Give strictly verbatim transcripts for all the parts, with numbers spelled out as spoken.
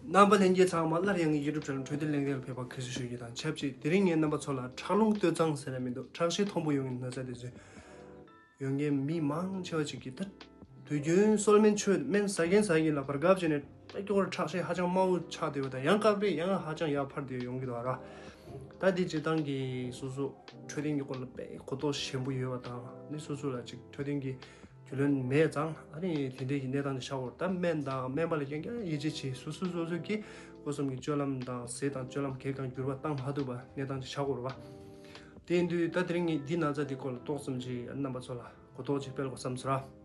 རྣམ་པ་ལྷན་རྒྱས་ཚང་མ་སླར་ཡང་YouTube channel འཕྲོད་བསྟེན་གླེང་སྟེགས་ལ་ཕེབས་པར་གུས་བསུ་ཞུ་རྒྱུ་དང་ཆབས་ཅིག་དེ་རིང་ངས་རྣམ་པ་ཚོ་ལ་ཁྲག་རླུང་སྟོད་འཛིན་ཟེར་ན་མི་འདུག་ཁྲག་ཤེད་མཐོན་པོ་ཡོང་གི་ན་ཚ་དེ་ཚོ་ཡོང་མཁན་མི་མང་ཆེ་བ་ཅིག་གིས་ད་དུས་རྒྱུན་སོལ་སྨན་མཆོད་སྨན་ཟ་གིན་ཟ་གིན་ལ་བར་སྐབས་ཅིག་ནས་ད་སྐྱོ་བར་ཁྲག་ཤེད་ཧ་ཅང་དམའ་བོ་ཆགས་བསྡད་པ་དང་ཡང་སྐབས་རེ་ཡང་ཧ་ཅང་ཡར་འཕར་བསྡད་ཡོང་གི་འདུག་ར། ད་འདི་སྤྱིར་བཏང་གི་སོ་སོ་འཕྲོད་བསྟེན་གྱི་སྐོར་ལ་དཔེ་གོ་རྟོགས་ཞན་པོ་ཡོད་པ་དང་ནི་སོ་སོ་ལ་ཅིག་འཕྲོད་བསྟེན་གྱི་རྒྱུས་ལོན་མེད་ཙང་ཨ་ནི་དེ་འདྲའི་གི་གནས་སྟངས་དེ་ཆགས་ཡོད་རེད། ད་སྨན་དང་སྨན་པ་ལ་རྐྱང་རྐྱང་ཡིད་ཆེས་བྱེད་སོ་སོ་སོ་སོ་གི་སྒོ་གསུམ་གྱི་སྤྱོད་ལམ་དང་ཟས་དང་སྤྱོད་ལམ་གང་གང་འགྱུར་བ་བཏང་མ་ཐུབ་པ་གནས་སྟངས་དེ་ཆགས་ཡོད་རེད་བ། དེ་ཡིན་དུས་ད་དེ་རིང་ངས་འདི་ན་ཚ་དེ་སྐོར་ལ་ཏོག་ཙམ་ཅིག་རྣམ་པ་ཚོ་ལ་གོ་རྟོགས་ཅིག་སྤེལ་དགོས་བསམ་སོང་ར།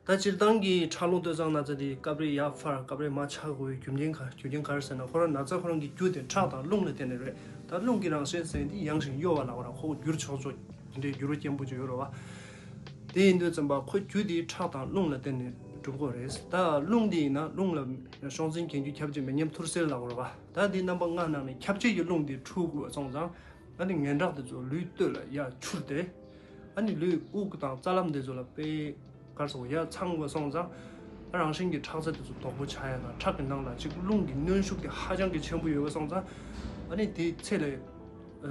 ད་སྤྱིར་བཏང་གི་ཁྲག་རླུང་སྟོད་འཛིན་ན་ཚ་དེ་སྐབས་རེ་ཡར་འཕར་སྐབས་རེ་མར་ཆག་དགོས་པའི་རྒྱུ་རྐྱེན་ག་རྒྱུ་རྐྱེན་ག་རེ་ཟེར་ན་ཁོ་རང་ན་ཚ་ཁོ་རང་གི་རྒྱུ་དེ་ཁྲག་དང་རླུང་ལ་བརྟེན་ནས་རེད། ད་རླུང་གི་རང་བཞིན་ཟེར་དེ་ཡང་ཞིང་གཡོ་བ་ལ་ཁོ་རང་ཁོ་བོ་འགྱུར་ཆོག་ཆོག་དེ་འདྲའི་འགྱུར་བ་སྐྱེན་པོ་ཅིག་ཡོད་རེད་བ། དེ་ཡིན་དུས་ཙམ་པ་ཁོ་རྒྱུ་དེ་ཁྲག་དང་རླུང་ལ་བརྟེན་ནས་འགྲུབ་དགོས་རེད། ད་རླུང་དེ་ཡིན་ན་རླུང་ལ་གཤོག་རྫུན་གྱེན་རྒྱུ་ཁྱབ་བྱེད་མེ་མཉམ་ཐུར་སེལ་ལ་གོ་རེད་བ། ད་དེ་རྣམ་པ་ལྔ་ནང་ནས་ཁྱབ་བྱེད་ཀྱི་རླུང་དེ་འཁྲུག་དགོས་སོང་ཙང་ཨ་ནི་ངན་ཁྲག་དེ་ཚོ་ལུས་སྟོད་ལ་ཡར་འཕྱུར་ཏེ། ཨ་ནི་ལུས་དབུགས་དང་རྩ་ལམ་དེ་ཚོ་ལ་དཔེ་གར་སོང་ཡར་ཚང་དགོས་སོང་ཙང་། ཨ་རང་བཞིན་གྱི་ཁྲག་རྩ་དེ་ཚོ་དོག་པོ་ཆགས་ཡ་དང་ཁྲག་གི་ནང་ལ་ཅིག་རླུང་གི་གནོན་ཤུགས་དེ་ཧ་ཅང་གི་ཆེན་པོ་ཡོད་པ་སོང་ཙང་། ཨ་ནི་དེ་ཚེ་ལས་ཨ་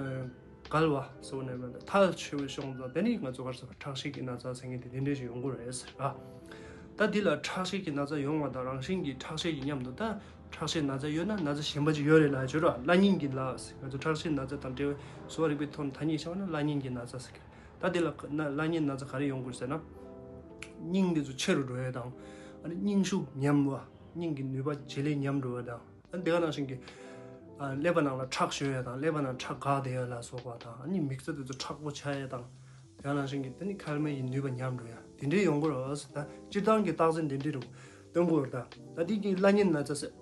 འགལ་བ་ཟེར་བ་ནས་མེད་ཐལ་ཆེ་བའི་སོང་ཙང་དེ་ནི་ང་ཚོ་གར་སོང་ཁྲག་ཤེད་ཀྱི་ན་ཚ་ཟེར་མཁན་དེ་དེ་འདྲས་ཞིག་ཡོང་གི་རེད་ཟེར་བ། ད་འདི་ལ་ཁྲག་ཤེད་ཀྱི་ན་ཚ་ཡོང་བ་དང་རང་བཞིན་གྱི་ཁྲག་ཤེད་ཀྱི་མཉམ་དུ་ད་ཁྲག་ཤེད་ན་ཚ་ཡོད་ན་ན་ཚ་གཞན་པ་ཅིག་ཡོད་རེད་ལ་བརྗོད་རོགས། བླ་གཉན་གྱི་ལ་ཟེར་ང་ཚོ་ཁྲག་ཤེད་ན་ཚ་དང་འབྲེལ་བའི་གསོ་བ་རིག་པའི་ཐོག་ནས་ཐ་སྙད་བྱས་པ་ན་བླ་གཉན་གྱི་ན་ཚ་ཟེར་གི་རེད། ད་འདི་ལ་ན་བླ་གཉན་ན་ཚ་ག་རེ་ཡོང་དགོས་ཟེར་ན། སྙིང་འདི་ཚོ་ཆེ་རུ་འགྲོ་ཡ་དང་། ཨ་ནི་སྙིང་ཤུགས་ཉམས་པ། སྙིང་གི་ནུས་པ་ཇེ་ལེགས་ཉམས་འགྲོ་ཡ་དང་། ཨ་ནི་དེ་ག་ནང་བཞིན་གྱི། ཨ་ཀླད་པ་ནང་ལ་ཁྲག་ཤོར་ཡ་དང་ཀླད་པ་ནང་ཁྲག་འགག་བསྡད་ཡ་ལ་སོགས་པ་དང་ཨ་ནི་མིག་རྩ་དེ་ཚོ་མཁྲེགས་པོ་ཆགས་ཡ་དང་། དེ་ག་ནང་བཞིན་གྱི་དེ་ནི་མཁལ་མའི་ནུས་པ་ཉམས་འགྲོ་ཡ་དེ་འདྲའི་ཡོང་གི་རེད། ད་སྤྱིར་བཏང་གི་རྟགས་མཚན་དེ་འདྲའི་རུ་སྟོན་གྱི་ཡོད་རེད། ད་ད་འདི་གི་བླ་གཉན་ན་ཚ་ཟེར།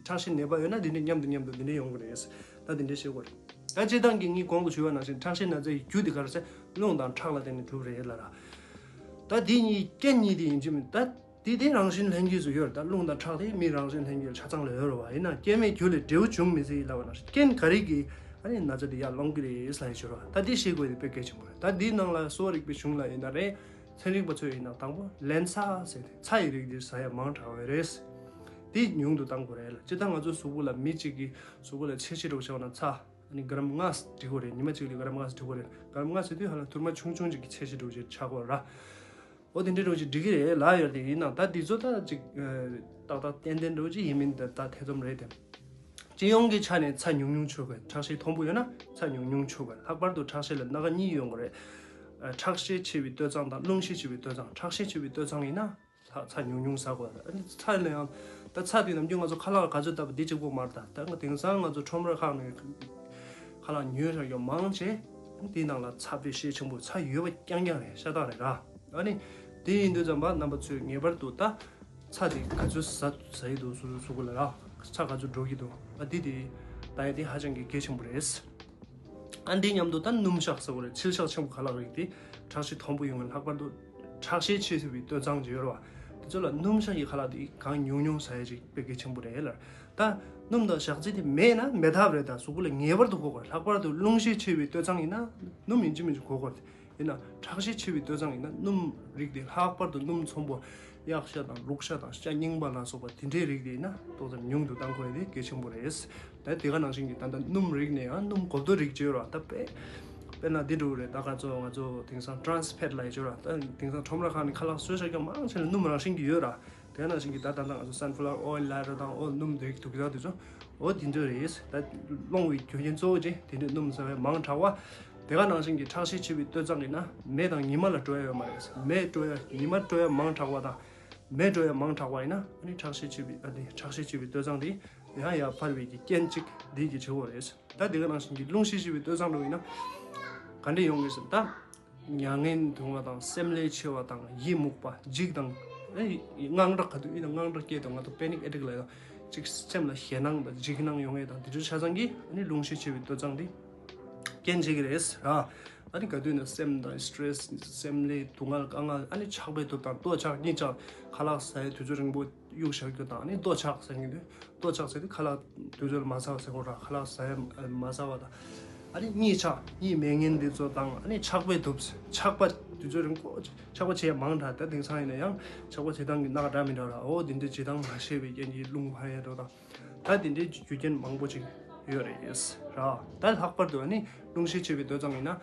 ཁྲག་ཤེད་ནད་པ་ཡོད་ན་འདི་འདྲའི་མཉམ་དུ་མཉམ་དུ་འདི་འདྲའི་ཡོང་གི་རེད། ད་འདི་འདྲའི་བཤད་དགོས་རེད། ད་སྤྱིར་བཏང་གི་ངས་གོང་དུ་ཞུས་པ་ནང་བཞིན་ཁྲག་ཤེད་ན་ཚའི་རྒྱུ་འདི་ག་རེ་ཟེར་རླུང་དང་ཁྲག་ལ་བརྟེན་ནས་གྲུབ་རེད་ལ་ར། ད་འདི་གཉིས་རྐྱེན་གཉིས་དེ་ཡིན་གཅིག་མིན་ད་འདི་དེ་རང་བཞིན་ལྷན་སྐྱེས་སུ་ཡོད་རེད། ད་རླུང་དང་ཁྲག་དེ་མི་རང་བཞིན་ལྷན་སྐྱེས་ཆ་ཚང་ལ་ཡོད་རེད་བ། ཡིན་ན་རྐྱེན་མེད་རྒྱུ་ལས་འབྲས་བུ་འབྱུང་མི་སྲིད་ལབ་པ་ནང་བཞིན་རྐྱེན་ག་རེ་གིས་ཨ་ནི་ན་ཚ་དེ་ཡར་སློང་གི་རེད་ལབ་ཡོད་རེད་བ། ད་འདི་ཤེས་དགོས་དེ་དཔེ་གལ་ཆེན་པོ་རེད། ད་འདིའི་ནང་ལ་གསོ་བ་རིག་པའི་གཞུང་ལ་ཡིན་ན་རེད། ཚན་རིག་པ་ཚོས་ཡིན་ན་དང་པོ་རླན་ཚྭ་ཟེར་ཏེ་ཚྭ་ཡི་རིགས་འདི་ཟ་ཡ་མང་དྲགས་པ་རེད། འདི་ཉུང་དུ་བཏང་དགོས་རེད་ལ། སྤྱིར་བཏང་ང་ཚོ་གཟུགས་པོ་ལ་མི་གཅིག་གི་གཟུགས་པོ་ལ་ཚད་གཞི་འདྲ་བོ་བྱས་པ་ན་ཚྭ་ཨ་ནི་ག་རམ་ལྔ་སྒྲིལ་དགོས་རེད། ཉི་མ་གཅིག་ལ་ག་རམ་ལྔ་སྒྲིལ་དགོས་རེད། ག་རམ་ལྔ་ཟེར་དུས་ཧ་ལམ་ཐུར་མ་ཆུང་ཆུང་གཅིག་གི་ཚད་གཞི་འདྲ་བོ་ཅིག་ཆགས་ཀྱི་ཡོད་ར། འོ་དེ་འདྲ་འདྲ་བོ་ཅིག་འགྲིག་གི་རེད་ལབ་ཡོད་དེ། ཡིན་ནའང་ད་འདི་ཚོ་ད་ཅིག་ཏག་ཏག་ཏན་ཏན་འདྲ་བོ་ཅིག་ཡིན་མིན་ད་ད་ཐེ་ཚོམ་རེད་དེ། སྤྱི་ཡོངས་ཀྱི་ཆ་ནས་ཚྭ་ཉུང་ཉུང་མཆོད་དགོས། ཁྲག་ཤེད་མཐོན་པོ་ཡོད་ན་ཚྭ་ཉུང་ཉུང་མཆོད་དགོས། ལྷག་པར་དུ་ཁྲག་ཤེད་ལ་སྣ་ཁ་གཉིས་ཡོང་གི་རེད། ཨ་ཁྲག་ཤས་ཆེ་བའི་སྟོད་འཛིན་དང་རླུང་ཤས་ཆེ་བའི་སྟོད་འཛིན། ཁྲག་ཤས་ཆེ་བའི་སྟོད་འཛིན་ཡིན་ན་ཚྭ་ཚྭ་ཉུང་ཉུང་ཟ་དགོས། ཨ་ནི་ཚྭ་ལ་ཡང་ད་ཚྭ་དེ་ནམ་རྒྱུན་ང་ཚོ་ཁ་ལག་ག་ཚོད་བཏབ་པ་འདི་གཅིག་པོ་མ་རེད། ད་ད་དེང་སང་ང་ཚོ་ཁྲོམ་ར་ཁག་ནས་ཁ་ལག་ཉོས་བཞག་ཡོད་མང་ཆེ་འདིའི་ནང་ལ་ཚྭ་དཔེ་ཤས་ཆེན་པོ་ཚྭ་ཡོད་པ་རྐྱང་རྐྱང་རེད། ཤ་སྟག་རེད་ར། ཨ་ནི་དེ་ཡིན་དུས་ཙམ་པ་རྣམ་པ་ཚོས་ངེས་པར་དུ་ད་ཚྭ་དེ་ག་ཚོད་ཟ་ཟ་ཡི་འདུག་སུ་སུ་གུ་ལ་ར་ཚྭ་ག་ཚོད་འགྲོ་གི་འདུག་ཨ་འདི་དེ་ད་ཡ་དེ་ཧ་ཅང་གི་གལ་ཆེན་པོ་རེད། ཨ་འདི་མཉམ་དུ་ད་སྣུམ་ཞག་ཟེར་བ་རེད། ཕྱིར་ཞག་ཆེན་པོ་ཁ་ལག་རིགས་དེ་ཁྲག་ཤེད་མཐོན་པོ་ཡོང་བའི་ལྷག་པར་དུ་ཁྲག་ཤས་ཆེ་ཐུབ་པའི་སྟོད་འཛིན་ཅིག་ཡོད་རེད་བ། དེ་ཚོ་ལ་སྣུམ་ཞག་གི་ཁ་ལག་དེ་གང་ཉུང་ཉུང་ཟ་ཡ་ཅིག་དཔེ་གལ་ཆེན་པོ་རེད་ལ། ད་སྣུམ་དང་ཞག་རྩི་དེ་མེད་ན་མེད་ཐབས་རེད། ད་གཟུགས་པོ་ལ་ངེས་པར་དུ་དགོས་དགོས། ལྷག་པར་དུ་རླུང་ཤས་ཆེ་བའི་སྟོད་འཛིན་ཡིན་ན་སྣུམ་ཡིན་གཅིག་མིན་གཅིག་དགོས་དགོས། ཡིན་ན་ཁྲག་ཤས་ཆེ་བའི་སྟོད་འཛིན་ཡིན་ན་སྣུམ་རིགས་དེ་ལྷག་པར་དུ་སྣུམ་ཚོན་པོ་གཡག་ཤ་དང་ལུག་ཤ་དང་ཤ་རྙིང་པ་ལ་སོགས་པ་དེ་འདྲའི་རིགས་དེ་ཡིན་ན་ཏོག་ཙམ་ཉུང་དུ་བཏང་དགོས་དེ་གལ་ཆེན་པོ་རེད། ད་དེ་ག་ནང་བཞིན་གྱི་ད་ལྟ་སྣུམ་རིགས་ནས་ཡང་སྣུམ་གོབ་ཏོ་རིགས་ཅིག་ཡོད་ར། ད་དཔེ་དཔེར་ན་འདི་འདྲ་བོ་རེད། ད་ག་ཚོད་ང་ཚོ་དེང་སང་ཊ་རན་སི་ཕེཊ་ལབ་ཡ་ཅིག་ཡོད་ར། ད་དེང་སང་ཁྲོམ་ར་ཁག་ནས་ཁ་ལག་བཟོས་བཞག་རྒྱུ་མང་ཆེ་ལ་སྣུམ་རང་བཞིན་གྱི་ཡོད་ར། དེ་ནང་བཞིན་གྱི་ད་ད་ལྟ་ང་ཚོ་sunflower oil ལབ་ར་དང་འོ་སྣུམ་དེ་དུག་རྫས་དེ་ཚོ་འོ་དེ་འདྲ་རེད། ད་སློང་བའི་རྒྱུ་རྐྱེན་གཙོ་བོ་ཅིག་དེ་འདྲ་སྣུམ་ཟ་བའི་མང་དྲགས་པ། དེ་ག་ནང་བཞིན་གྱི་ཁྲག་ཤས་ཆེ་བའི་སྟོད་འཛིན་ཡིན་ན་མེ་དང་ཉི་མ་ལ་འགྲོ་ཡ་ཡོད་མ་རེད། མེ་འགྲོ་ཡ་ཉི་མ་འགྲོ་ཡ་མང་དྲགས་པ་དང་མེ་འགྲོ་ཡ་མང་དྲགས་པ་ཡིན་ན་ཨ་ནི་ཁྲག་ཤས་ཆེ་བའི་ཨ་ནི་ཁྲག་ཤས་ཆེ་བའི་སྟོད་འཛིན་དེ་ཡང་ཡར་འཕར་བའི་གི་རྐྱེན་གཅིག་འདི་གི་བྱེད་སྒོ་རེད། ད་དེ་ག་ནང་བཞིན་གྱི་རླུང་ཤས་ཆེ་བའི་སྟོད་འཛིན་འགྲོ་ཡིན་ན་ག་འདྲས་ཡོང་གི་ཟེར་ད། མྱ་ངན་ཐུང་བ་དང་སེམས་ལས་ཆེ་བ་དང་ཡིད་མུག་པ་འཇིགས་དང་། ཨེ་དངངས་སྐྲག་ག་དུས་ཨེ་དངངས་སྐྲག་སྐྱེས་དང་ང་ཚོ་panic attack ལབ་ཡ་ཅིག་སེམས་ལ་ཞེད་སྣང་དང་འཇིགས་སྣང་ཡོང་ཡས་དང་དེ་ཚོ་ཆ་ཚང་གིས་ཨ་ནི་རླུང་ཤས་ཆེ་བའི་སྟོད་འཛིན་དེ་རྐྱེན་བྱེད་ཀྱི་རེད་ར། ཨ་ནི་ག་དུས་ན་སེམས་དང་སི་ཊེ་རེ་སི་སེམས་ལས་སྡུག་བསྔལ་དཀའ་ངལ་ཨ་ནི་ཆགས་པའི་དུས་དང་ལྟོ་ཆགས་གཉིད་ཆགས་ཁ་ལག་ཟ་ཡའི་དུས་ཚོད་རིང་པོ། གཡུག་བཞག་རྒྱུ་དང་ནི་ལྟོ་ཆགས་ཟེར་མཁན་དེ་ལྟོ་ཆགས་ཟེར་དུས་ཁ་ལག་དུས་ཚོད་ལ་མ་ཟ་བ་ཟེར་གོ་ར། ཁ་ལག་ཟ་ཡ་མ་ཟ་བ་དང་ ཨ་ནི་གཉིད་ཆག་གཉིད་མེད་མཁན་འདི་ཚོ་དང་། ཨ་ནི་ཆག་པས་དུབ། ཆག་པ་དུས་ཚོད་རིང་པོ་ཆག་པ་བྱེད་ཡ་མང་དྲགས། ད་དེང་སང་ཡིན་ན་ཡང་ཆག་པ་བྱེད་སྟངས་ཀྱི་རྣམ་གཞག་འདྲ་མི་འདྲ་ར། འོ་དེ་འདྲ་བྱེད་སྟངས་མ་ཤེས་པའི་རྐྱེན་གྱིས་རླུང་འཕར་ཡ་འགྲོ་དང་། ད་དེ་འདྲའི་རྒྱུ་རྐྱེན་མང་པོ་ཅིག་ཡོད་རེད་ར། ད་ལྷག་པར་དུ་ཨ་ནི་རླུང་ཤས་ཆེ་བའི་ལྟོ་ཚང་ཡིན་ན།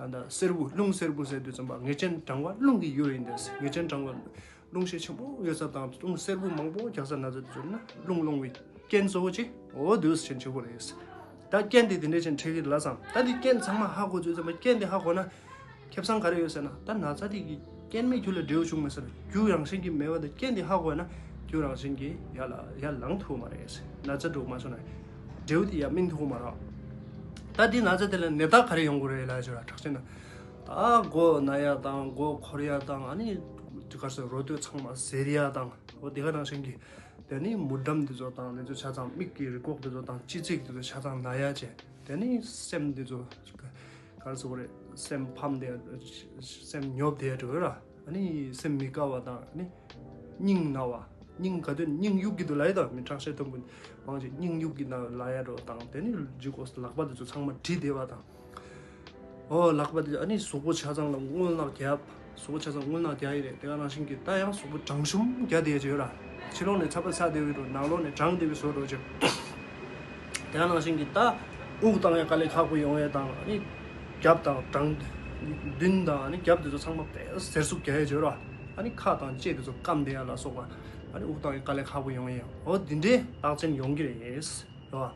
ད་ད་སེར་བུ་རླུང་སེར་བུ་ཟེར་དུས་ཙམ་པ་ངད་ཅན་གྲང་བ་རླུང་གི་ཡུལ་ཡིན་ཏེ། ངད་ཅན་གྲང་བ་རླུང་ཤས་ཆེན་པོ་ཡོད་ས་དང་རླུང་སེར་བུ་མང་པོ་རྒྱག་ས་ན་ཚ་དེ་ཚོ་ན་རླུང་སློང་བའི་རྐྱེན་གཙོ་བོ་ཅིག་འོ་དེ་ཆེན་ཆེ་བོ་རེད། ད་རྐྱེན་དེ་དེ་འདྲ་ཅན་འཕྲད་ཀྱི་ལ་སང་། ད་དེ་རྐྱེན་ཚང་མ་ཧ་གོ་དུས་ཙམ་པ་རྐྱེན་དེ་ཧ་གོ་ན། ཁེ་བཟང་ག་རེ་ཡོད་ཟེར་ན། ད་ན་ཚ་དེ་གི་རྐྱེན་མེད་རྒྱུ་ལ་འབྲས་བུ་བྱུང་མེད་ཟེར། རྒྱུ་རང་བཞིན་གྱིས་མེད་པ་དང་རྐྱེན་དེ་ཧ་གོ་ན་རྒྱུ་རང་བཞིན་གྱིས་ཡར་ལ་ཡར་ལངས་ཐུབ་མ་རེད། ན་ཚ་འགྲོ་མ་བྱུང་ན་འབྲས་བུ་དེ་ཡར་སྨིན་ཐུབ་མ་རེད། ད་དེ་ན་ཚ་དེ་ལ་ནད་རྟགས་ག་རེ་ཡོང་གི་རེད་ལབ་ཞུ་ར། དྲག་ཤེས་ན་ད་མགོ་ན་ཡ་དང་མགོ་འཁོར་ཡ་དང་། ཨ་ནི་དེ་ག་ཚོད་རོ་སྟོད་ཚང་མ་གཟེར་ཡ་དང་། འོ་དེ་ག་རང་བཞིན་གྱིས། དེ་ནི་མུར་འགྲམ་དེ་ཚོ་དང་དེ་ཚོ་ཆ་ཚང་། མིག་གི་རི་ཁོག་དེ་ཚོ་དང་ལྕེ་ཚིགས་དེ་ཚོ་ཆ་ཚང་ན་ཡ་བྱས། དེ་ནི་སེམས་དེ་ཚོ་ག་རེ་ཟེར་དགོས་རེད། སེམས་ཕམ་དེ། སེམས་ཉོབ་དེ་འགྲོ་ར། ཨ་ནི་སེམས་མི་དགའ་བ་དང་། ཨ་ནི་སྙིང་ན་བ། སྙིང་ག་དུས་སྙིང་གཡུག་གི་འདུག་ལབ་ཡ་དང་། མི་དྲག་ཤེས་དུམ་བུ་མང་ཆེ་སྙིང་གཡུག་གི་ན་ལབ་ཡ་འགྲོ་དང་། དེ་ནི་ལྗིད་ཁོག་ལག་པ་དེ་ཚོ་ཚང་མ་བྲི་བསྡད་པ་དང་། ཨོ་ལག་པ་དེ། ཨ་ནི་གཟུགས་པོ་ཆ་ཚང་ལ་རྔུལ་ནག་རྒྱབ། གཟུགས་པོ་ཆ་ཚང་རྔུལ་ནག་རྒྱག་ཡི་རེད། དེ་ག་ནང་བཞིན་གྱི་ད་ཡང་གཟུགས་པོ་གྲང་ཤུམ་རྒྱག་བསྡད་ཡ་ཅིག་ཡོད་ར། ཕྱི་ལོགས་ནས་ཚ་བ་ཚ་བསྡད་པའི་རོ། ནང་ལོགས་ནས་གྲང་བསྡད་པའི་བཟོ་འདྲ་ཅིག་དེ་ག་ནང་བཞིན་གྱི་ད་དབུགས་བཏང་ཡ་དཀའ་ལས་ཁག་པོ་ཡོང་ཡ་དང་། ཨ་ནི་རྒྱབ་དང་གྲང་། མདུན་དང་ཨ་ནི་རྒྱབ་དེ་ཚོ་ཚང་མ་དཔེ་གཟེར་ཟུག་རྒྱག་ཡ་ཅིག་ཡོད་ར། ཨ་ནི་ཁ་དང་ལྕེ་དེ་ཚོ་སྐམ་བསྡད་ཡ་ལ་སོགས་པ། ཨ་ནི་དབུགས་བཏང་ཡ་དཀའ་ལས་ཁག་པོ་ཡོང་ཡ། འོ་དེ་འདྲའི་རྟགས་མཚན་ཡོང་གི་རེད། རེད་བ།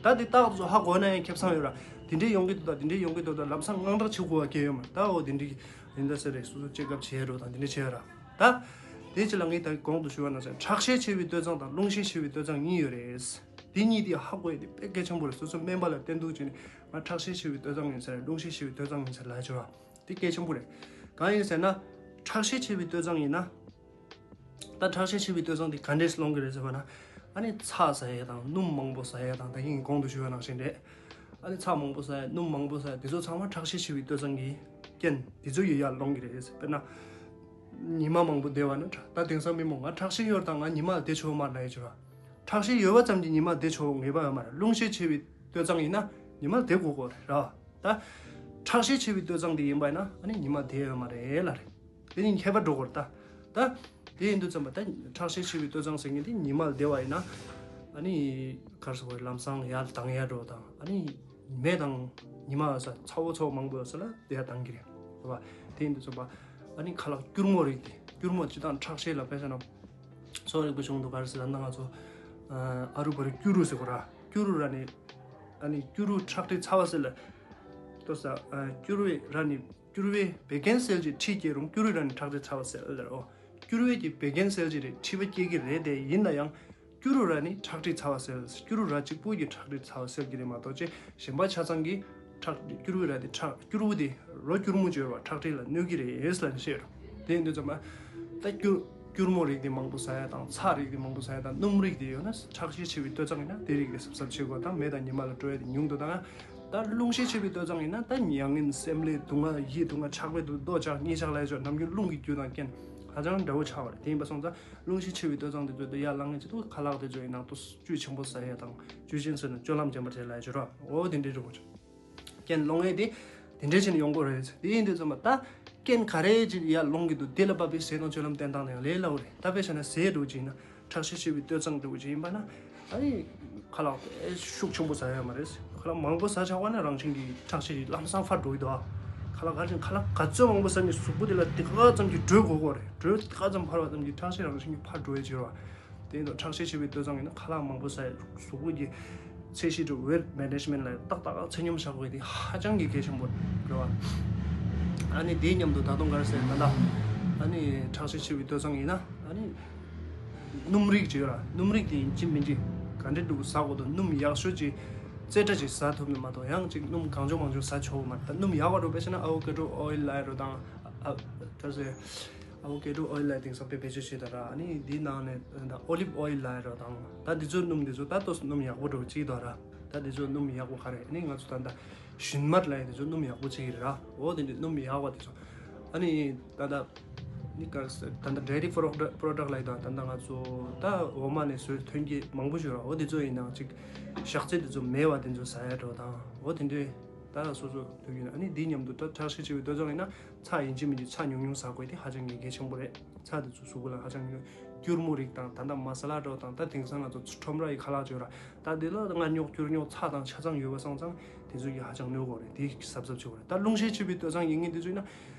ད་དེ་རྟགས་དེ་ཚོ་ཧ་གོ་ན་ཡང་ཁེ་བཟང་ཡོད་ར། དེ་འདྲའི་ཡོང་གི་འདུག་ད་དེ་འདྲའི་ཡོང་གི་འདུག་ད་ལམ་སང་དངངས་སྐྲག་བྱེད་དགོས་པ་གལ་ཡོད་མ་རེད། ད་འོ་དེ་འདྲའི་ཡིན་ད་ཟེར་རེད། སོ་སོ་ཅེག་ཨབ་བྱེད་རོགས་དང་དེ་འདྲ་བྱེད་ཡ་ར། ད་དེ་ཅི་ལ་ངས་ད་གོང་དུ་ཞུས་པ་ནང་བཞིན་ཁྲག་ཤས་ཆེ་བའི་ལྟོ་ཚང་དང་རླུང་ཤས་ཆེ་བའི་ལྟོ་ཚང་གཉིས་ཡོད་རེད། དེ་གཉིས་དེ་ཧ་གོ་ཡ་དེ་དཔེ་གལ་ཆེན་པོ་རེད། སོ་སོ་སྨན་པ་ལ་བསྟེན་འདུག་བྱས་ནས་ང་ཁྲག་ཤས་ཆེ་བའི་ལྟོ་ཚང་ཡིན་ཟེར། རླུང་ཤས་ཆེ་བའི་ལྟོ་ཚང་ཡིན་ཟེར་ལབ་ཆོག་ར། དེ་གལ་ཆེན་པོ་རེད། གང་ཡིན་ཟེར་ན། ཁྲག་ཤས་ཆེ་བའི་ལྟོ་ཚང་ཡིན་ན། ད་ཁྲག་ཤས་ཆེ་བའི་ལྟོ་ཚང་དེ་ག་འདྲས་སློང་གི་རེད་ཟེར་བ་ན། ཨ་ནི་ཚྭ་ཟ་ཡས་དང་སྣུམ་མང་པོ་ཟ་ཡས་དང་། ད་གིན་གོང་དུ་ཞུས་པ་ནང་བཞིན་རེད། ཨ་ནི་ཚྭ་མང་པོ་ཟ་ཡས་སྣུམ་མང་པོ་ཟ་ཡས་དེ་ཚོ་ཚང་མ་ཁྲག་ཤས་ཆེ་བའི་ལྟོ་ཚང་གི་རྐྱེན་དེ་ཚོ་ཡི་ཡར་སློང་གི་རེད། དཔེར་ན། ཉི་མ་མང་པོ་བསྡད་པ་ན་ཁྲག་ད་དེང་སང་མི་མང་ང་ཁྲག་ཤས་ཡོད་དང་ང་ཉི་མ་བསྡད་ཆོག་མ་རེད་ལབ་ཡས་ཅིག་ཡོད་ར། ཁྲག་ཤས་ཡོད་པ་ཙམ་གྱིས་ཉི་མ་བསྡད་ཆོག་ངེས་པ་ཡོད་མ་རེད། རླུང་ཤས་ཆེ་བའི་ལྟོ་ཚང་ཡིན་ན་ཉི་མ་བསྡད་དགོས་ཀྱི་རེད་ར། ད་ཁྲག་ཤས་ཆེ་བའི་ལྟོ་ཚང་དེ་ཡིན་པ་ཡིན་ན་ཨ་ནི་ཉི་མ་བསྡད་ཡོད་མ་རེད་ལབ་རེད། དེ་ནི་ཁྱད་པར་འགྲོ་གི་རེད་ད། ད་དེ་ཡིན་དུས་ཙམ་པ་ད་ཁྲག་ཤས་ཆེ་བའི་ལྟོ་ཚང་ཟེར་མཁན་དེ་ཉི་མ་བསྡད་པ་ཡིན་ན། ཨ་ནི་ག་རེ་ཟེར་དགོས་རེད། ལམ་སང་ཡར་ལྡང་ཡ་འགྲོ་དང་། ཨ་ནི་མེ་དང་ཉི་མ་ཡོད་ས། ཚ་བོ་ཚ་བོ་མང་པོ་ཡོད་ས་ལ་དེ་ཡར་ལྡང་གི་རེད། རེད་བ། དེ་ཡིན་དུས་ཙམ་པ་ཨ་ནི་ཁ་ལག་སྐྱུར་མོ་རིགས་དེ། སྐྱུར་མོ་སྤྱིར་བཏང་ཁྲག་ཤས་ལ་དཔེ་བཞག་ན་ཚོར་རིག་པ་བྱུང་འདུག་ག་རེ་ཟེར་ན། ང་ཚོ་ཨ་རུ་བ་རུ་སྐྱུ་རུ་ཟེར་གོ་ར། སྐྱུ་རུ་ར་ནི། ཨ་ནི་སྐྱུ་རུ་ཁྲག་མཁྲིས་ཚ་བ་སེལ་ལ། ལྟོས་ས། ཨ་སྐྱུར་བས་ར་ནི། སྐྱུར་བས་བད་ཀན་སེལ་གྱི་མཁྲིས་སྐྱེད་རུང་། སྐྱུ་རུ་ར་ནི་ཁྲག་མཁྲིས་ཚ་བ་སེལ་ལ་རོ། སྐྱུར་བས་ཀྱི་བད་ཀན་སེལ་གྱི་རེད། མཁྲིས་པ་སྐྱེད་ཀྱི་རེད་དེ། ཡིན་ན་ཡང་སྐྱུ་རུ་ར་ནི་ཁྲག་མཁྲིས་ཚ་བ་སེལ། སྐྱུ་རུ་ར་གཅིག་པུ་གྱིས་ཁྲག་མཁྲིས་ཚ་བ་སེལ་གྱི་རེད་མ་གཏོགས་ཅེ་གཞན་པ་ཆ་ཚང་གིས་ཁྲག་སྐྱུར་བས་ར་དེ་ཁྲག་སྐྱུར་བུ་དེ་རོ་སྐྱུར་མོ་བྱོས་ར་ཁྲག་མཁྲིས་ལ་གནོད་ཀྱི་རེད་ལབ་ནས་བཤད་རོ། དེ་ཡིན་དུས་ཙམ་པ་ད་སྐྱུར་སྐྱུར་མོ་རིགས་དེ་མང་པོ་ཟ་ཡ་དང་། ཚྭ་རིགས་དེ་མང་པོ་ཟ་ཡ་དང་། སྣུམ་རིགས་དེ་ཡོད་ན། ཁྲག་ཤས་ཆེ་བའི་ལྟོ་ཚང་ཡིན་ན་དེ་རིགས་དེ་གཟབ་གཟབ་བྱེད་དགོས་དང་། མེ་དང་ཉི་མ་ལ་འགྲོ་ཡ་དེ་ཉུང་དུ་བཏང་ཡ། ད་རླུང་ཤས་ཆེ་བའི་ལྟོ་ཚང་ཡིན་ན་ད་མྱ་ངན་སེམས་ལས་སྡུག་བསྔལ་ཡིད་སྡུག་བསྔལ་ཆགས་པའི་སྡུག་ལྟོ་ཆག་གཉིད་ཆག་ལ་ཡ་ཆོག་ནམ་རྒྱུན་རླུང་གི་རྒྱུ་དང་རྐྱེན་ཧ་ཅང་འདྲ་བོ་ཆགས་པ་རེད། དེ་ཡིན་པ་སོང་ཙང་རླུང་ཤས་ཆེ་བའི་ལྟོ་ཚང་དེ་ཚོ་དེ་ཡར་ལངས་ངེས་ཅི་ཐུག་ཁ་ལག་དེ་ཚོ་ཡི་ནང་དུ་བཅུད་ཆེན་པོ་ཟ་ཡ་དང་། བཅུད་ཆེན་ཟེར་ན་སྤྱོད་ལམ་རྗེན་པ་བྱེད་ལ་ཡ་ཆོག་ར། འོ་དེ་འདྲའི་འགྲོ་དགོས་ཆོག་རྐྱེན་སློང་ཡས་དེ་དེ་འདྲས་བྱས་ནས་ཡོང་གི་རེད། དེ་ཡིན་དུས་ཙམ་པ་ད་རྐྱེན་ག་རེ་ཅིག་ཡར་སློང་གི་འདུག་དེ་ལ་བབས་པའི་ཟས་དང་སྤྱོད་ལམ་བསྟེན་སྟངས་དེ་ཡང་ལས་སླ་བོ་རེད། ད་དཔེ་བཞག་ན་ཟས་འདྲ་བོ་ཅིག་ཡིན་ན། ཁྲག་ཤས་ཆེ་བའི་ལྟོ་ཚང་འདྲ་བོ་ཅིག་ཡིན་པ་ན། ཨ་ནི་ཁ་ལག་དཔེ་ཤུགས་ཆེན་པོ་ཟ་ཡ་ཡོད་མ་རེད། ཁ་ལག་མང་པོ་ཟ་ཆོག་པ་ན་རང་བཞིན་གྱིས་ཁྲག་ཤས་ལམ་སང་འཕར་འགྲོ་གི་འདུག་ཁ་ལག་ག་ཅིག་ཁ་ལག་ག་ཚོད་མང་པོ་ཟ་ནས་གཟུགས་པོ་དེ་ལ་དེ་ག་ཙམ་གྱིས་དྲོད་དགོས་ཀྱི་རེད། དྲོད་དེ་ག་ཙམ་འཕར་བ་ཙམ་གྱིས་ཁྲག་ཤས་རང་བཞིན་གྱིས་འཕར་འགྲོ་ཡས་ཅིག་ཡོད་རེད། དེ་ཡིན་དུས་ཁྲག་ཤས་ཆེ་བའི་ལྟོ་ཚང་ཡིན་ན་ཁ་ལག་མང་པོ་ཟ་ཡ། གཟུགས་པོ་གི་ཚད་གཞི་དུ་weight management ལ་ཏག་ཏག་ཚད་སྙོམས་བཞག་དགོས་དེ་ཧ་ཅང་གི་གལ་ཆེན་པོ་རེད་བ། ཨ་ནི་དེའི་མཉམ་དུ་ད་དུང་ག་རེ་ཟེར་ད་ལྟ། ཨ་ནི་ཁྲག་ཤས་ཆེ་བའི་ལྟོ་ཚང་ཡིན་ན་ཨ་ནི་སྣུམ་རིགས་ཅིག་ཡོད་ར། སྣུམ་རིགས་དེ་ཡིན་གཅིག་མིན་གཅིག་ག་འདྲ་འདུག་ཟ་དགོས་འདུག་སྣུམ་ཡག་ཤོས་ཅིག་རྩེ་གྲ་ཅིག་ཟ་ཐུབ་ན་མ་གཏོགས། ཡང་ཅིག་སྣུམ་གང་བྱུང་མང་བྱུང་ཟ་ཆོག་མ་རེད། ད་སྣུམ་ཡག་པ་འདྲ་བོ་དཔེ་བྱས་ན་avocado oil ལབ་ཡ་འདྲ་བོ་དང་། ཨ་ཨ་ག་རེ་ཟེར། avocado oil ལ་དེང་སང་དཔེ་བེད་སྤྱོད་བྱེད་ད་ར། ཨ་ནི་འདིའི་ནང་ནས་ད་olive oil ལབ་ཡ་ར་དང་། ད་འདི་ཚོ་སྣུམ་འདི་ཚོ་ད་ཏོག་ཙམ་སྣུམ་ཡག་པོ་འདྲ་བོ་ཅིག་འདུག་ར། ད་འདི་ཚོ་སྣུམ་ཡག་པོ་ག་རེ། ཨ་ནི་ང་ཚོ་ད་ད་ཞུན་མར་ལབ་ཡ་འདི་ཚོ་སྣུམ་ཡག་པོ་ཅིག་རེད་ར། འོ་དེ་འདྲའི་སྣུམ་ཡག་པ་འདི་ཚོ། ཨ་ནི་ད་ད་ནི་ག་རེ་ཟེར། ད་ད་dairy product ལབ་ཡ་དང་། ད་ད་ང་ཚོ་ད་འོ་མ་ནས་བཟོས་ཐོན་སྐྱེད་མང་པོ་ཞིག་ཡོད་ར། འོ་དེ་ཚོ་ཡིན་ནའང་ཅིག་ཞག་ཚི་འདི་ཚོ་མེད་པ་འདི་ཚོ་ཟ་ཡ་འདྲ་བོ་དང་། འོ་དེ་འདྲའི་ ད་སོ་སོ་དུས་ཡིན་ན་ཨ་ནི་འདིའི་མཉམ་དུ་ད་ཁྲག་ཤེད་ཆེ་བའི་སྟོད་འཇམ་ཡིན་ན་ཚྭ་ཡིན་གཅིག་མིན་གཅིག་ཚྭ་ཉུང་ཉུང་ཟ་དགོས་དེ་ཧ་ཅང་གི་གལ་ཆེན་པོ་རེད། ཚྭ་དེ་ཚོ་གཟུགས་པོ་ལ་ཧ་ཅང་གི་སྐྱུར་མོ་རིགས་དང་ད་ལྟ་མ་ས་ལ་འདྲ་བོ་དང་ད་དེང་སང་ང་ཚོ་ཁྲོམ་ར་ཡི་ཁ་ལག་བརྗོད་ར་ད་དེ་ལ་མངར་ཉོག་སྐྱུར་ཉོག་ཚྭ་དང་ཆ་ཚང་ཡོད་པ་སོང་ཙང་དེ་ཚོ་གི་ཧ་ཅང་གནོད་གོ་རེད། དེ་གཟབ་གཟབ་བྱེད་དགོས་རེད། ད་རླུང་ཤེད་ཆེ་བའི་སྟོད་འཇམ་ཡིན་མཁན་དེ་ཚོ་ཡིན་ན།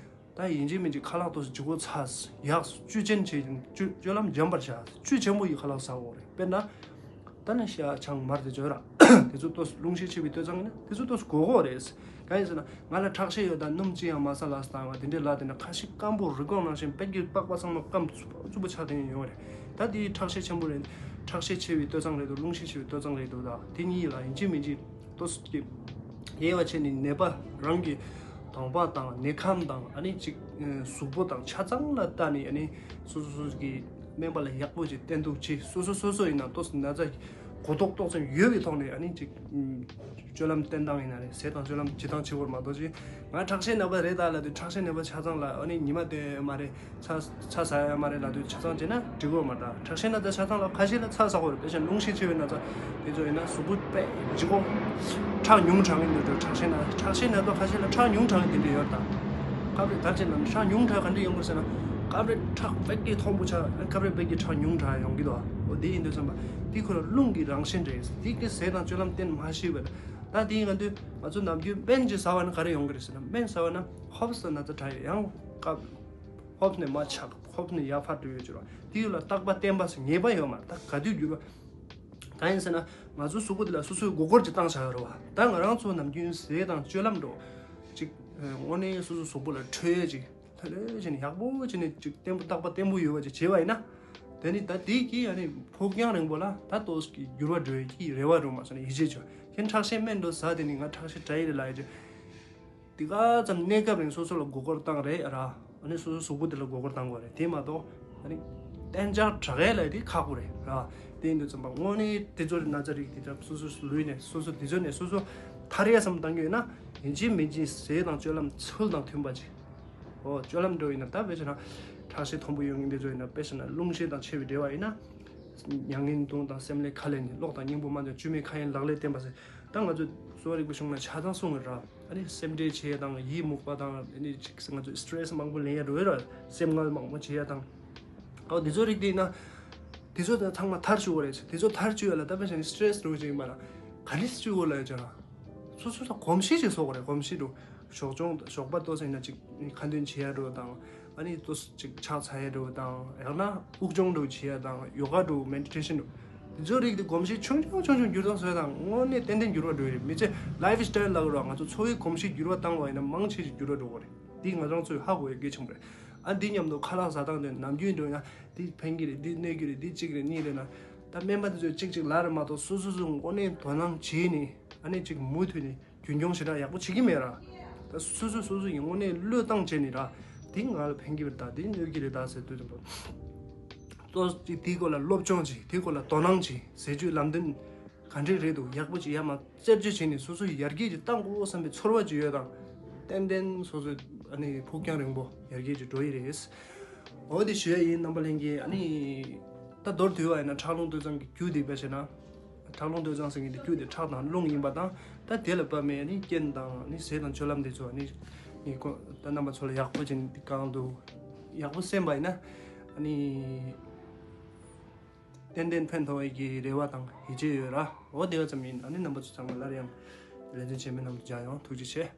ད་ཡིན་གཅིག་མིན་གཅིག་ཁ་ལག་ཏོག་ཙམ་ལྗིད་ཁོག་ཚ་ཡག་བཅུད་ཅན་བྱས་ཀྱང་བཅུད་སྤྱོད་ལམ་འཇམ་པར་བྱ། བཅུད་ཆེན་པོ་ཡི་ཁ་ལག་ཟ་དགོས་རེད། དཔེར་ན། ད་ནི་ཤ་ཆང་མར་དེ་ཚོ་ར། དེ་ཚོ་ཏོག་ཙམ་རླུང་ཤེད་ཆེ་བའི་སྟོད་འཇམ་ཡིན་ན་དེ་ཚོ་ཏོག་ཙམ་དགོས་གོ་རེད། གང་ཡིན་ཟེར་ན་ང་ལ་ཁྲག་ཤེད་ཡོད་ད་སྣུམ་ཅི་ཡང་མ་ཟ་ལ་ཟ་བ་དེ་འདྲའི་ལ་དེ་འདྲ་ཁ་ཤས་སྐམ་པོ་རི་གོང་ནང་བཞིན་དཔེ་གི་པགས་པ་ཚང་མ་སྐམ་རྩུབ་པོ་ཆགས་དེ་ཡོང་རེད། ད་དེའི་ཁྲག་ཤེད་ཆེན་པོ་རེད། ཁྲག་ཤེད་ཆེ་བའི་སྟོད་འཇམ་རེད་འདུག་རླུང་ཤེད་ཆེ་བའི་སྟོད་འཇམ་རེད་འདུག་ད་དེ་གཉིས་ལ་ཡིན་གཅིག་མིན་གཅིག་ཏོག་ཙམ་གྱི་དབྱེ་བ་ཕྱེ་ནས་ནད་པ་རང་གི་གདོང་པ་དང་ནད་ཁམས་དང་ཨ་ནི་གཅིག་གཟུགས་པོ་དང་ཆ་ཚང་ལ་ལྟ་ནས་ཨ་ནི་སོ་སོ་སོ་སོ་གི་སྨན་པ་ལ་ཡག་པོ་ཅིག་བསྟེན་གཏུགས་བྱེད། སོ་སོ་སོ་སོ་ཡིན་ན་ཏོག་ཙམ་ན་ཚ་གོ་རྟོགས་ཏོག་ཙམ་ཡོད་པའི་ཐོག་ནས་ཨ་ནི་གཅིག་སྤྱོད་ལམ་བསྟེན་སྟངས་ཡིན་ན་རེད། ཟས་དང་སྤྱོད་ལམ་བྱེད་སྟངས་བྱེད་དགོས་མ་གཏོགས་ཅིག་ང་ཁྲག་ཤེད་ན་ཚ་རེད་ད་ལབ་དུས་ཁྲག་ཤེད་ན་ཚ་ཆ་ཚང་ལ་ཨ་ནི་ཉི་མ་བསྟེན་ཡོད་མ་རེད། ཚྭ་ཚྭ་ཟ་ཡ་མ་རེད་ལབ་དུས་ཆ་ཚང་བྱས་ན་འགྲིག་གི་ཡོད་མ་རེད། ད་ཁྲག་ཤེད་ན་ཚ་ཆ་ཚང་ལ་ཁ་ཤས་ལ་ཚྭ་ཟ་དགོས་རེད། དཔེ་བཞག་རླུང་ཤེད་ཆེ་བའི་ན་ཚ་དེ་ཚོ་ཡིན་ན་གཟུགས་པོ་དཔེ་ལྗིད་ཁོག་ཁྲག་ཉུང་དྲགས་ཀྱི་འདུག་ཁྲག་ཤེད་ན་ཁྲག་ཤེད་ན་ཚ་ཁ་ཤས་ལ་ཁྲག་ཉུང་དྲགས་ཀྱི་དེ་འདྲ་ཡོད་ད། སྐབས་རེ་ད་ཅི་ན་ཁྲག་ཉུང་དྲགས་ག་འདྲ་ཡོང་གི་རེད་ཟེར་ན་སྐབས་རེ་ཁྲག་དཔེ་གི་མཐོན་པོ་ཆགས། སྐབས་རེ་དཔེ་གི་ཁྲག་ཉུང་དྲགས་ཡོང་གི་འདུག་འོ་དེ་ཡིན་དུས་ཙམ་པ་དེ་ཁོ་རང་རླུང་གི་རང་བཞིན་རེད། དེ་གི་ཟས་དང་སྤྱོད་ལམ་བསྟེན་མ་ཤེས་པ་ད་དེ་ཡིན་ག་འདུག་ང་ཚོ་ནམ་རྒྱུན་སྨན་ཅིག་ཟ་བ་ན་ག་རེ་ཡོང་གི་རེད་ཟེར་ན་སྨན་ཟ་བ་ན་ཧོབ་སྟེ་ན་ཚ་དྲག་ཡོད་ཡང་སྐབས། ཧོབ་ནས་མར་ཆག་ཧོབ་ནས་ཡར་འཕར་འགྲོ་ཡོད་ཅེས་པ། དེ་ཡོད་ལ་རྟག་པ་བརྟན་པ་ཟེར་ངེས་པ་ཡོད་མ་རེད། ད་ག་དུས་འགྱུར་བ། གང་ཡིན་ཟེར་ན་ང་ཚོ་གཟུགས་པོ་འདི་ལ་སོ་སོའི་མགོ་སྐོར་གྱི་བཏང་བཞག་ཡོད་རེད་བ། ད་ང་རང་ཚོ་ནམ་རྒྱུན་ཟས་དང་སྤྱོད་ལམ་འགྲོ། ཅིག་དངོས་གནས་སོ་སོའི་གཟུགས་པོ་ལ་འཕྲོད་ཡས་ཅིག་ལྷོད་ལྷོད་བྱས་ནས་ཡག་པོ་བྱས་ནས་ཅིག་བརྟན་པོ་རྟག་པ་བརྟན་པོ་ཡོད་པ་ཅིག་བྱས་པ་ཡིན་ན། དེ་ནི་ད་དེ་གི་ཨ་ནི་ཕུགས་རྒྱང་རིང་པོ་ལ་ད་ཏོག་ཙམ་གྱི་འགྱུར་བ་འགྲོ་ཡས་ཀྱི་རེ་བ་འགྲོ་མ་སོང་ན་ཡིད་ཆེས་བྱོས། ཁྱེད་ཁྲག་ཤེད་སྨན་འགྲོ་ཟ་དེ་ནི་ང་ཁྲག་ཤེད་དྲག་ཡི་རེད་ལབ་ཡས་ཅིག་དེ་ག་ཙམ་གནས་སྐབས་རིང་སོ་སོ་ལ་མགོ་སྐོར་བཏང་རེད་ར། ཨ་ནི་སོ་སོ་གཟུགས་པོ་དེ་ལ་མགོ་སྐོར་བཏང་དགོས་རེད། དེ་མ་གཏོགས་ཨ་ནི་གཏན་འཇགས་དྲག་ཡས་ལ་དེ་ཁག་པོ་རེད་ར། དེ་ཡིན་དུས་ཙམ་པ་དངོས་གནས་དེ་ཚོ་རེད་ན་ཚ་རིགས་དེ་ཚོ་སོ་སོ་ལུས་ནས་སོ་སོ་དེ་ཚོ་ནས་སོ་སོ་ཐར་ཡས་བསམ་བཏང་གི་ཡོད་ན་ཡིན་གཅིག་མིན་གཅིག་ཟས་དང་སྤྱོད་ལམ་ཚུལ་དང་མཐུན་པ་ཅིག་འོ་སྤྱོད་ལམ་འགྲོ་ཡིན་ན་ད་དཔེ་བྱས་ན་ཁྲག་ཤེད་མཐོན་པོ་ཡོད་མཁན་དེ་ཚོ་ཡིན་ན་དཔེ་བྱས་ན་རླུང་ཤེད་དང་ཆེ་བའི་འབྲེལ་བ་ཡིན་ན། མྱ་ངན་གདུང་དང་སེམས་ལས་ཁ་ལས་ནི་གློག་དང་སྙིང་པོ་མ་འདོན་བཅུད་མེད་ཁ་ཡན་ལག་ལས་བརྟེན་པ་ཟེར། ད་ང་ཚོ་གསོ་བ་རིག་པའི་གཞུང་ན་ཆ་ཚང་གསུངས་ཡོད་ར། ཨ་ནི་སེམས་ཁྲལ་བྱེད་ཡ་དང་ཡིད་མུག་པ་དང་ཨ་ནི་ཅིག་ང་ཚོ་སི་ཊེ་རེ་སི་མང་པོ་ལེན་ཡ་འགྲོ་ཡོད་ར། སེམས་ངལ་མང་པོ་བྱེད་ཡ་དང་། ཨོ་དེ་ཚོ་རིགས་དེ་ཡིན་ན། དེ་ཚོ་ད་ཚང་མ་ཐར་བཅུག་དགོས་རེད། དེ་ཚོ་ཐར་བཅུག་ཡ་ལ་ད་དཔེ་བྱས་ནས་སི་ཊེ་རེ་སི་འགྲོ་བྱེད་ཡིན་པ་ལ་ག་ནས་བཅུག་དགོས་ལ་ཡ་ཅག་སོ་སོ་ད་གོམས་གཤིས་ཅིག་བཟོ་དགོས་རེད། གོམས་གཤིས་འགྲོ། ཞོགས་ཇོང་ཞོགས་པ་ཏོག་ཙམ་ཡིན་ན་ཅིག་ཁ་འདོན་བྱེད་ཡ་འགྲོ་དང་། ཨ་ནི་ཏོག་ཙམ་ཅིག་ཕྱག་འཚལ་ཡ་འགྲོ་དང་ཡང་ན་དབུགས་སྦྱོང་འགྲོ་བྱེད་ཡ་དང་ཡོ་ག་འགྲོ་མེ་ཌི་ཊེ་ཤན་འགྲོ། དེ་ཚོ་རིགས་དེ་གོམས་གཤིས་ཆུང་ཆུང་ཆུང་ཆུང་འགྱུར་ལྡོག་བཟོ་ཡ་དང་དངོས་གནས་ཏན་ཏན་འགྱུར་བ་འགྲོ་ཡི་རེད། མི་ཚེ་ལའིཕ་སི་ཊའིལ་ལབ་རོགས་ང་ཚོ་འཚོ་བའི་གོམས་གཤིས་འགྱུར་བ་བཏང་བ་ཡིན་ན་མང་ཆེ་ཞིག་འགྱུར་བ་འགྲོ་གི་རེད། འདི་ང་རང་ཚོས་ཧ་གོ་ཡ་གལ་ཆེན་པོ་རེད། ཨ་འདི་མཉམ་དུ་ཁ་ལག་ཟ་སྟངས་དེ་ནམ་རྒྱུན་འགྲོ་ཡ་འདི་ཕན་གི་རེད། འདི་གནོད་གི་རེད། འདི་གཅིག་རེད་གཉིས་རེད་ན། ད་སྨན་པ་དེ་ཚོས་གཅིག་གཅིག་ལབ་རེད་མ་གཏོགས་སོ་སོ་སོ་དངོས་གནས་དོ་སྣང་བྱས་ནས་ཨ་ནི་གཅིག་མུ་མཐུད་ནས། རྒྱུན་འཁྱོངས་ཞེ་དྲག་ཡག་པོ་བྱེད་ཀྱི་མེད་ར། ད་སོ་སོས་སོ་སོ་ཡི་དངོས་གནས་བློས་བཏང་བྱས་ནས་ར། དེ་ང་ལ་ཕན་གྱི་རེད། ད་དེ་གནོད་ཀྱི་རེད་ད་ཟེར་དུས་དང་པོ། ཏོག་ཙམ་དེའི་སྐོར་ལ་སློབ་སྦྱོང་བྱེད། དེའི་སྐོར་ལ་དོ་སྣང་བྱེད། ཟས་བཅུད་ལམ་སྟོན་ག་འདྲས་རེད་འདུག་ཡག་པོ་ཅིག་ཡར་མར་རྩད་གཅོད་བྱས་ནས་སོ་སོ་ཡར་རྒྱས་ཅིག་བཏང་དགོས་བསམ་པའི་ཚོར་བ་ཅིག་ཡོད་དང་། ཏན་ཏན་སོ་སོའི་ཨ་ནི་ཕུགས་རྒྱང་རིང་པོ་ཡར་རྒྱས་ཅིག་འགྲོ་ཡི་རེད། འོ་དེ་ཞུ་ཡ་ཡིན། རྣམ་པ་ལྷན་རྒྱས། ཨ་ནི་ད་མདོར་བསྡུས་པ་ཡིན་ན་ཁྲག་རླུང་སྟོད་འཇམ་གྱི་རྒྱུ་དེ་དཔེ་བྱས་ན། ཁྲག་རླུང་སྟོད་འཇམ་ཟེར་མཁན་དེ་རྒྱུ་དེ་ཁྲག་དང་རླུང་ཡིན་པ་དང་། ད་དེ་ལ་དཔག་མེད་ནི་རྐྱེན་དང་ནི་ཟས་དང་སྤྱོད་ལམ་དེ་ཚོ་ནི་ནི་ཁོ་ད་རྣམ་པ་ཚོ་ལ་ཡག་པོ་བྱས་ནས་གང་དུ་ཡག་པོ་གསན་པ་ཡིན་ན་ནི་ཏན་ཏན་ཕན་ཐོགས་ཡས་ཀྱི་རེ་བ་དང་ཡིད་ཆེས་ཡོད་ར། འོ་དེ་ག་ཙམ་ཡིན། ཨ་ནི་རྣམ་པ་ཚོ་ཚང་མ་སླར་ཡང་ལེ་ཚན་རྗེས་མའི་ནང་དུ་མཇལ་ཡོང་། ཐུགས་རྗེ་ཆེ།